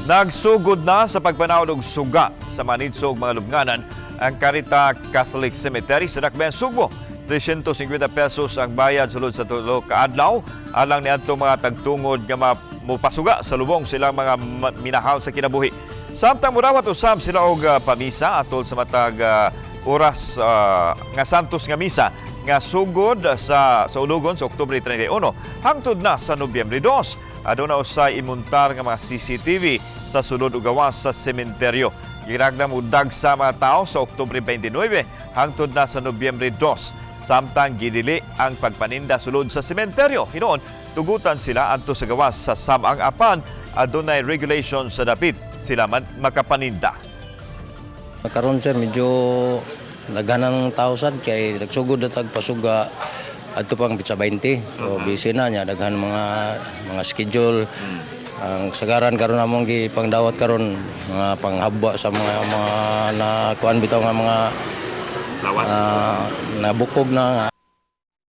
Nagsugod na sa pagpanawod og suga sa manidso og mga lubnganan ang Carita Catholic Cemetery sa Dakbayan, Sugbo. 350 pesos ang bayad sulod sa tulo ka adlaw alang niadto mga tagtungod nga mopasuga sa lubong silang mga minahal sa kinabuhi. Samtang murawat usab sila og pamisa atol sa matag oras nga Santos nga misa nga sugod sa ulugon sa Oktubre 31 hangtod na sa Nobyembre 2. Aduna usay imuntar nga mga CCTV sa sulod ug gawas sa sementeryo. Gikinahanglan mudag sa mga tao sa Oktubre 29 hangtod na sa Nobyembre 2. Samtang gidili ang pagpaninda sulod sa sementeryo. Hinuon, tugutan sila adto sa gawas sa samang apan adunay regulation sa dapit sila man makapaninda. Karon, sir, medyo daghan ang tao sad kay nagsugod na tag pasuga adto pang pitsa 20. So busy na niya, daghan mga schedule. Ang sagaran karon among gipangdawat karon mga panghabwa sa mga na kuan bitaw nga mga Lawas. Nabukog na nga.